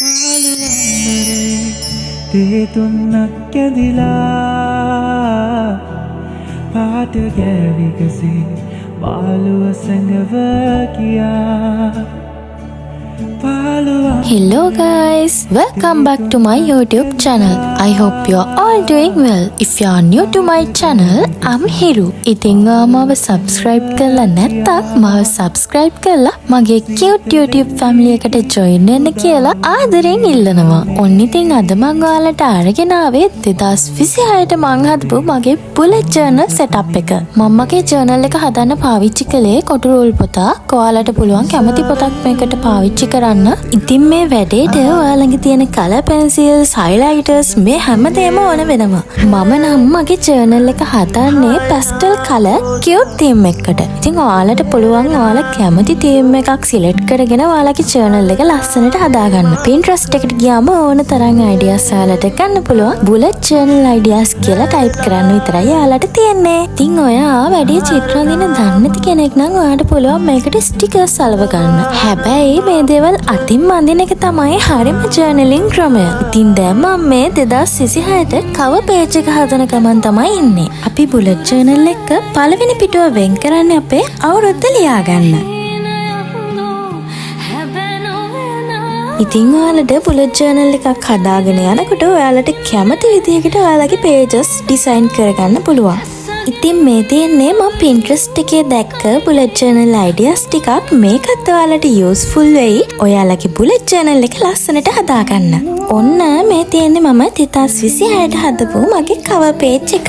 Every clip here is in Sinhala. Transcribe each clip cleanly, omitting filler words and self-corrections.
පාළු අන්දරේ තේ තුන්නක් ඇඳිලා පාට ගෑවිගසේ මාළුව සැඟව ගියා පාළු. Hello guys, welcome back to my YouTube channel. I hope you are all doing well. If you are new to my channel, I'm Hiru. ඉතින් ඔයා මාව subscribe කරලා නැත්නම් මාව subscribe කරලා මගේ cute YouTube family එකට join වෙන්න කියලා ආදරෙන් ඉල්ලනවා. ඔන්න ඉතින් අද මං ඔයාලට අරගෙන ආවේ 2026ට මං හදපු මගේ bullet journal setup එක. මං මගේ journal එක හදන්න පාවිච්චි කළේ කොටු රූල් පොතක්. ඔයාලට පුළුවන් කැමති පොතක් මේකට පාවිච්චි කරන්න. ඉතින් මේ වැඩේට ඔයා ළඟ තියෙන කලර් පෙන්සිල්ස්, හයිලයිටර්ස් මේ හැමදේම ඕන වෙනවා. මම නම් මගේ ජර්නල් එක හදන්නේ පැස්ටල් කලර් කියුට් තීම් එකකට. ඉතින් ඔයාලට පුළුවන් ඔයාලා කැමති තීම් එකක් සිලෙක්ට් කරගෙන ඔයාලගේ ජර්නල් එක ලස්සනට හදාගන්න. Pinterest එකට ගියාම ඕන තරම් අයිඩියාස් ඔයාලට ගන්න පුළුවන්. බුලට් ජර්නල් අයිඩියාස් කියලා ටයිප් කරන්න විතරයි ඔයාලට තියෙන්නේ. ඉතින් ඔයා වැඩි චිත්‍ර අඳින්න දන්නේ නැති කෙනෙක් නම් ඔයාට පුළුවන් මේකට ස්ටිකර්ස් අලව ගන්න. හැබැයි මේ දේවල් අතින් අඳින එක තමයි හරිම ජර්නලින් ක්‍රමය. ඉතින් දැන් මම මේ 2026ට කවර් පේජ් එක හදන ගමන් තමයි ඉන්නේ. අපි බුලට් ජර්නල් එක පළවෙනි පිටුව වෙන් කරන්නේ අපේ අවුරුද්ද ලියාගන්න. ඉතින් ඔයාලට බුලට් ජර්නල් එකක් හදාගෙන යනකොට ඔයාලට කැමති විදිහකට ඔයාලගේ පේජස් ඩිසයින් කරගන්න පුළුවන්. ඉතින් මේ තියෙන්නේ මම Pinterest එකේ දැක්ක බුලට් ජර්නල් අයිඩියාස් ටිකක්. මේකත් ඔයාලට යූස්ෆුල් වෙයි ඔයාලගේ බුලට් ජර්නල් එක ලස්සනට හදාගන්න. ඔන්න මේ තියෙන්නේ මම 2026ට හදපු මගේ කවර් පේජ් එක.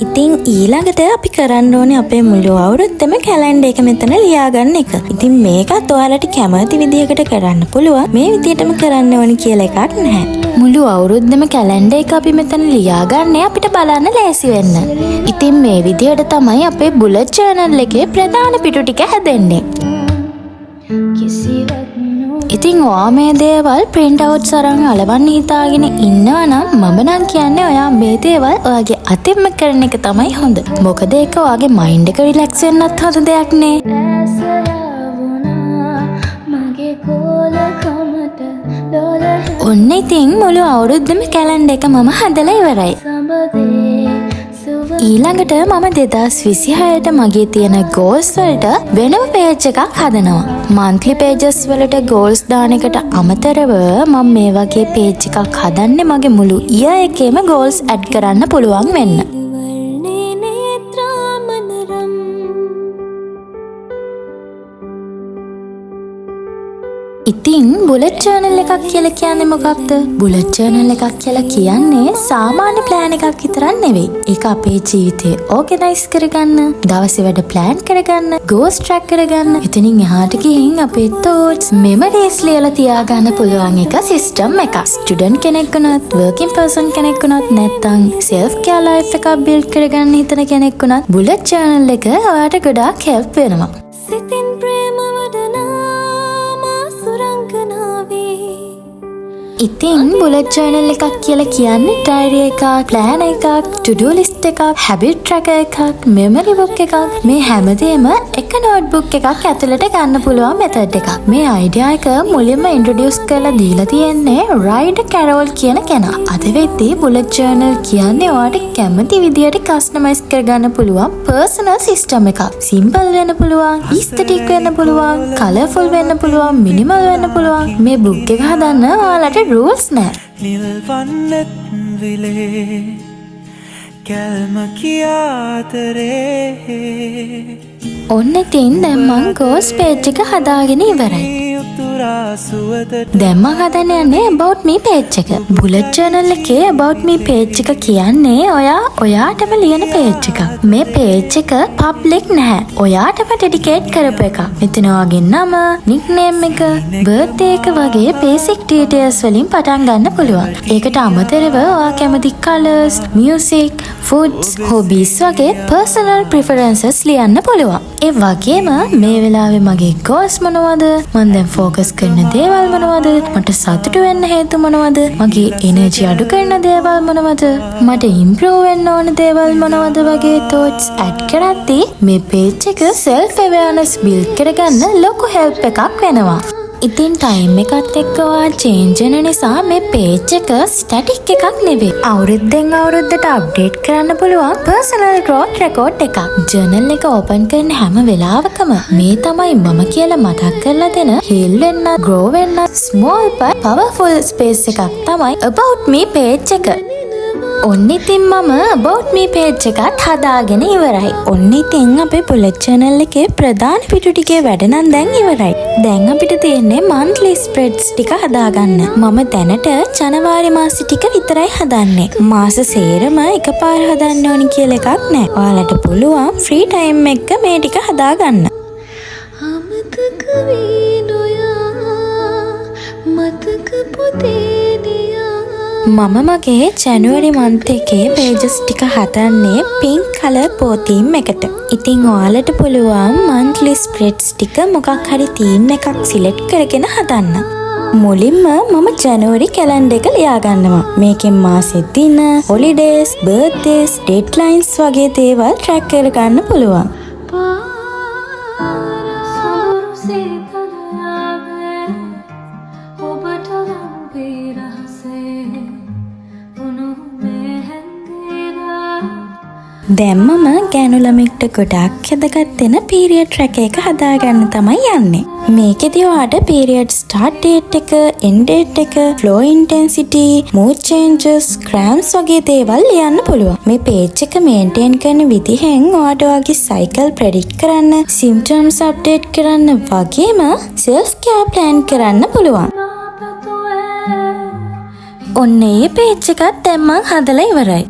ඉතින් ඊළඟට අපි කරන්න ඕනේ අපේ මුළු අවුරුද්දම කැලෙන්ඩර් එක මෙතන ලියාගන්න එක. ඉතින් මේකත් ඔයාලට කැමති විදිහකට කරන්න පුළුවන්. මේ විදිහටම කරන්න ඕනි කියලා එකක් නැහැ. මුළු අවුරුද්දම කැලෙන්ඩර් එක අපි මෙතන ලියාගන්නේ අපිට බලන්න ලේසි වෙන්න. ඉතින් මේ විදිහට තමයි අපේ බුලට් ජර්නල් එකේ ප්‍රධාන පිටු ටික හැදෙන්නේ. ඉතින් ඔයා මේ දේවල් ප්‍රින්ට් අවුට්ස් අරන් අලවන්න හිතාගෙන ඉන්නවා නම් මම නම් කියන්නේ ඔයා මේ දේවල් ඔයාගේ අතින්ම කරන එක තමයි හොඳ. මොකද ඒක ඔයාගේ මයින්ඩ් එක රිලැක්ස් වෙන්නත් හොඳ දෙයක් නේ. ඇස යාවුණා මගේ කෝලකමට ලොල. ඔන්න ඉතින් මුළු අවුරුද්දම කැලෙන්ඩර් එක මම හදලා ඉවරයි. සබදේ සුව. ඊළඟට මම 2026ට මගේ තියෙන ගෝල්ස් වලට වෙනම පේජ් එකක් හදනවා. මන්ත්ලි පේජස් වලට ගෝල්ස් දාන එකට අමතරව මම මේ වගේ පේජ් එකක් හදන්නේ මගේ මුළු ඉයර් එකේම ගෝල්ස් ඇඩ් කරන්න පුළුවන් වෙන්න. වර්ණේ නේත්‍රා මනරම්. ඉතින් බුලට් ජර්නල් එකක් කියලා කියන්නේ මොකක්ද? බුලට් ජර්නල් එකක් කියලා කියන්නේ සාමාන්‍ය ප්ලෑන් එකක් විතරක් නෙවෙයි. ඒක අපේ ජීවිතේ ඕගනයිස් කරගන්න, දවසේ වැඩ ප්ලෑන් කරගන්න, ගෝල්ස් ට්‍රැක් කරගන්න, එතනින් එහාට ගිහින් අපේ තෝට්ස්, මෙමරීස් ලියලා තියාගන්න පුළුවන් එක සිස්ටම් එකක්. ස්ටුඩන්ට් කෙනෙක් වුණත්, වර්කින් පර්සන් කෙනෙක් වුණත්, නැත්නම් සෙල්ෆ් කෙයාර් ලයිෆ් එකක් බිල්ඩ් කරගන්න හිතන කෙනෙක් වුණත් බුලට් ජර්නල් එක ඔයාට ගොඩාක් හෙල්ප් වෙනවා. සිතින් ප්‍රේම වඩනා මා සුරංගනාවේ. ඉතින් බුලට් ජර්නල් එකක් කියලා කියන්නේ ඩයරි එකක්, ප්ලෑන් එකක්, ටු ඩු ලිස්ට් එකක්, හැබිට් ට්‍රැකර් එකක්, මෙමරි බුක් එකක්, මේ හැමදේම එක නෝට්බුක් එකක් ඇතුළට ගන්න පුළුවන් මෙතඩ් එකක්. මේ අයිඩියා එක මුලින්ම ඉන්ට්‍රොඩියුස් කරලා දීලා තියෙන්නේ රයිඩර් කැරෝල් කියන කෙනා. අද වෙද්දී බුලට් ජර්නල් කියන්නේ ඔයාට කැමති විදියට කස්ටමයිස් කරගන්න පුළුවන් පර්සනල් සිස්ටම් එකක්. සිම්පල් වෙන්න පුළුවන්, ඊස්තටික් වෙන්න පුළුවන්, කලර්ෆුල් වෙන්න පුළුවන්, මිනිමල් වෙන්න පුළුවන්. මේ බුක් එක හදන්න ඔයාලට රූල්ස් නෑ. නිල්වන්නෙත් විලේ කැල්ම කියාතරේ. ඔන්න ඉතින් දැන් මං ගෝල්ස් පේජ් එක හදාගෙන ඉවරයි. උතුරා සුවදට. දැන් මං හදන්න යන්නේ about me page එක. බුලට් ජර්නල් එකේ about me page එක කියන්නේ ඔයා ඔයාටම ලියන page එකක්. මේ page එක public නැහැ. ඔයාටම ඩෙඩිකේට් කරපු එකක්. මෙතන ඔයාගේ නම, නික්නේම් එක, බර්ත්ඩේ එක වගේ බේසික් ඩීටේල්ස් වලින් පටන් ගන්න පුළුවන්. ඒකට අමතරව ඔයා කැමති කලර්ස්, මියුසික්, ෆුඩ්ස්, හොබීස් වගේ පර්සනල් ප්‍රිෆරන්සස් ලියන්න පුළුවන්. ඒ වගේම මේ වෙලාවේ මගේ ගෝල්ස් මොනවද? මං දැන් ෆෝකස් කරන දේවල් මොනවද? මට සතුටු වෙන්න හේතු මොනවද? මගේ එනර්ජි අඩු කරන දේවල් මොනවද? මට ඉම්ප්‍රූව් වෙන්න ඕන දේවල් මොනවද වගේ තෝට්ස් ඇඩ් කරද්දී මේ පේජ් එක සෙල්ෆ් අවෙයාර්නස් බිල්ඩ් කරගන්න ලොකු හෙල්ප් එකක් වෙනවා. ඉතින් ටයිම් එකත් එක්ක ඔයා චේන්ජ් වෙන නිසා මේ පේජ් එක ස්ටැටික් එකක් නෙවෙයි. අවුරුද්දෙන් අවුරුද්දට අප්ඩේට් කරන්න පුළුවන් පර්සනල් ග්‍රෝත් රෙකෝඩ් එකක්. ජර්නල් එක ඕපන් කරන හැම වෙලාවකම මේ තමයි මම කියලා මතක් කරලා දෙන, හීල් වෙන්න, ග්‍රෝ වෙන්න ස්මෝල් බට් පවර්ෆුල් ස්පේස් එකක් තමයි about me page එක. ඔන්න ඉතින් මම about me page එකත් හදාගෙන ඉවරයි. ඔන්න ඉතින් අපේ බුලට් ජර්නල් එකේ ප්‍රධාන පිටු ටිකේ වැඩ නම් දැන් ඉවරයි. දැන් අපිට තියෙන්නේ මන්ත්ලි ස්ප්‍රෙඩ්ස් ටික හදාගන්න. මම දැනට ජනවාරි මාසෙ ටික විතරයි හදන්නේ. මාස සේරම එකපාර හදන්න ඕනි කියලා එකක් නෑ. ඔයාලට පුළුවන් ෆ්‍රී ටයිම් එක මේ ටික හදාගන්න. අමතක වී නොයා මතක පොතේ ලියා. මම මගේ ජැනුවරි මන්ත් එකේ පේජස් ටික හදන්නේ පින්ක් කලර් පෝතීම් එකට. ඉතින් ඔයාලට පුළුවන් මන්ත්ලි ස්ප්‍රෙඩ්ස් ටික මොකක් හරි තීම් එකක් සිලෙක්ට් කරගෙන හදන්න. මුලින්ම මම ජැනුවරි කැලැන්ඩර් එක ලියා ගන්නවා. මේකෙන් මාසෙ දින, හොලිඩේස්, බර්ත්ඩේස්, ඩෙඩ්ලයින්ස් වගේ දේවල් ට්‍රැක් කරගන්න පුළුවන්. පාර සොඳුරු සීතල යාමේ ඔබට ලං වී රහසේ උණුහුමේ හැංගිලා. දැන් මම ගෑනු ළමෙක්ට ගොඩාක් වැදගත් වෙන පීරියඩ් ට්‍රැකර් එක හදාගන්න තමයි යන්නේ. මේකෙදි ඔයාට පීරියඩ් ස්ටාර්ට් ඩේට් එක, එන්ඩ් ඩේට් එක, ෆ්ලෝ ඉන්ටෙන්සිටි, මූඩ් චේන්ජස්, ක්‍රෑම්ස් වගේ දේවල් ලියන්න පුළුවන්. මේ පේජ් එක මේන්ටේන් කරන විදිහෙන් ඔයාට ඔයාගේ සයිකල් ප්‍රෙඩික්ට් කරන්න, සිම්ප්ටම්ස් අප්ඩේට් කරන්න වගේම සෙල්ෆ් කෙයාර් ප්ලෑන් කරන්න පුළුවන්. පැතුවේ. ඔන්න ඒ පේජ් එකත් දැන් මං හදලා ඉවරයි.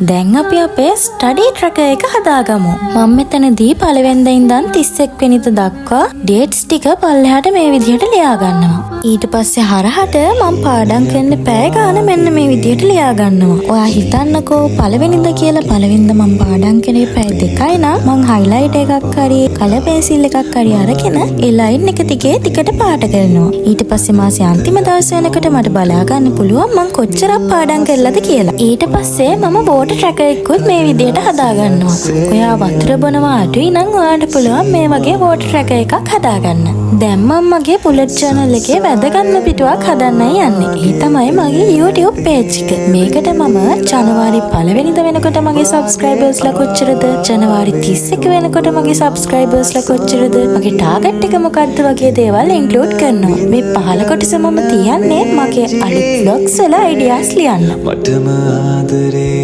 දැන් අපි අපේ ස්ටඩි ට්‍රැකර් එක හදාගමු. මම මෙතනදී පළවෙනිදා ඉඳන් 31 වෙනිදා දක්වා ඩේට්ස් ටික පල්ලෙහාට මේ විදිහට ලියා ගන්නවා. ඊට පස්සේ හරහට මම පාඩම් කරන පැය ගාන මෙන්න මේ විදිහට ලියා ගන්නවා. ඔයා හිතන්නකෝ පළවෙනිදා කියලා, පළවෙනිදා මම පාඩම් කරේ පැය 2යි නම්, මං හයිලයිට් එකක් හරි කලර් පෙන්සිල් එකක් හරි අරගෙන ඒ ලයින් එක දිගේ දිගට පාට කරනවා. ඊට පස්සේ මාසේ අන්තිම දවස් වෙනකොට මට බලා ගන්න පුළුවන් මං කොච්චරක් පාඩම් කරලාද කියලා. ඊට පස්සේ මම වෝටර් ට්‍රැකර් එකකුත් මේ විදිහට හදා ගන්නවා. ඔයා වතුර බොනවා අඩුයි නම් ඔයාට පුළුවන් මේ වගේ වෝටර් ට්‍රැකර් එකක් හදාගන්න. දැන් මම මගේ බුලට් ජර්නල් එකේ වැදගත්ම පිටුවක් හදන්නයි යන්නේ. ඒ තමයි මගේ YouTube page එක. මේකට මම ජනවාරි පළවෙනිදා වෙනකොට මගේ සබ්ස්ක්‍රයිබර්ස්ලා කොච්චරද? ජනවාරි 31 වෙනකොට මගේ සබ්ස්ක්‍රයිබර්ස්ලා කොච්චරද? මගේ ටාගට් එක මොකක්ද වගේ දේවල් ඉන්ක්ලූඩ් කරනවා. මේ පහළ කොටස මම තියන්නේ මගේ අලුත් ව්ලොග්ස් වල අයිඩියාස් ලියන්න. මටම ආදරේ.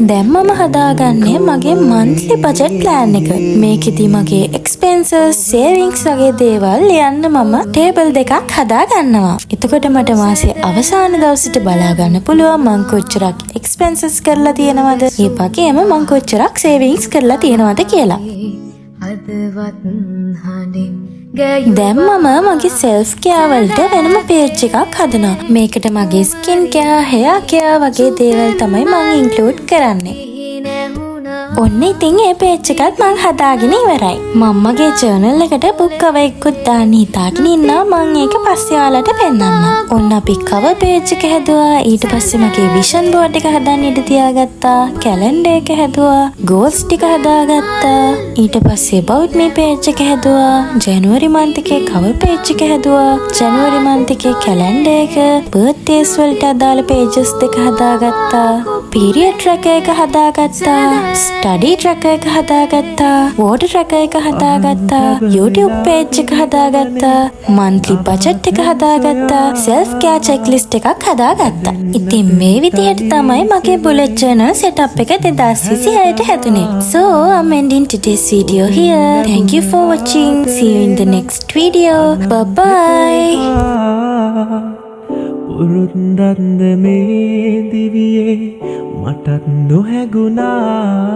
දැන් මම හදාගන්නේ මගේ මන්ත්ලි බජට් ප්ලෑන් එක. මේකෙදි මගේ එක්ස්පෙන්සස්, සේවිංස් වගේ දේවල් ලියන්න මම ටේබල් දෙකක් හදා ගන්නවා. එතකොට මට මාසේ අවසාන දවසට බලා ගන්න පුළුවන් මං කොච්චරක් එක්ස්පෙන්සස් කරලා තියෙනවද, ඒ වගේම මං කොච්චරක් සේවිංස් කරලා තියෙනවද කියලා. හදවත් හඬින් ගැයූ. දැන් මම මගේ සෙල්ෆ් කෙයාර් වලට වෙනම පේජ් එකක් හදනවා. මේකට මගේ ස්කින් කෙයාර්, හෙයාර් කෙයාර් වගේ දේවල් තමයි මං ඉන්ක්ලූඩ් කරන්නේ. නැහුණා. ඔන්න ඉතින් ඒ පේජ් එකත් මං හදාගෙන ඉවරයි. මං මගේ ජර්නල් එකට බුක් කවර් එකකුත් දාන්න හිතාගෙන ඉන්නවා. මං ඒක පස්සේ ඔයාලට පෙන්නන්නම්. ඔන්න අපි කවර් පේජ් එක හැදුවා. ඊට පස්සේ මගේ විෂන් බෝඩ් එක හදන්න ඉඩ තියාගත්තා. කැලෙන්ඩර් එක හැදුවා. ගෝල්ස් ටික හදාගත්තා. ඊට පස්සේ about me page එක හැදුවා. ජැනුවරි මන්ත් එකේ කවර් පේජ් එක හැදුවා. ජැනුවරි මන්ත් එකේ කැලෙන්ඩර් එක, බර්ත්ඩේස් වලට අදාළ පේජස් දෙක හදාගත්තා. පීරියඩ් ට්‍රැකර් එක හදාගත්තා. ස්ටඩි ට්‍රැකර් එක හදාගත්තා. වෝටර් ට්‍රැකර් එක හදාගත්තා. YouTube page එක හදාගත්තා. මන්ත්ලි බජට් එක හදාගත්තා. සෙල්ෆ් කෙයාර් චෙක්ලිස්ට් එකක් හදාගත්තා. ඉතින් මේ විදිහට තමයි මගේ බුලට් ජර්නල් සෙටප් එක 2026ට හැදුනේ. So I'm ending today's video here. Thank you for watching. See you in the next video. Bye bye. පුරුද්දක්ද මේ දිවියේ මටත් නොහැගුණා.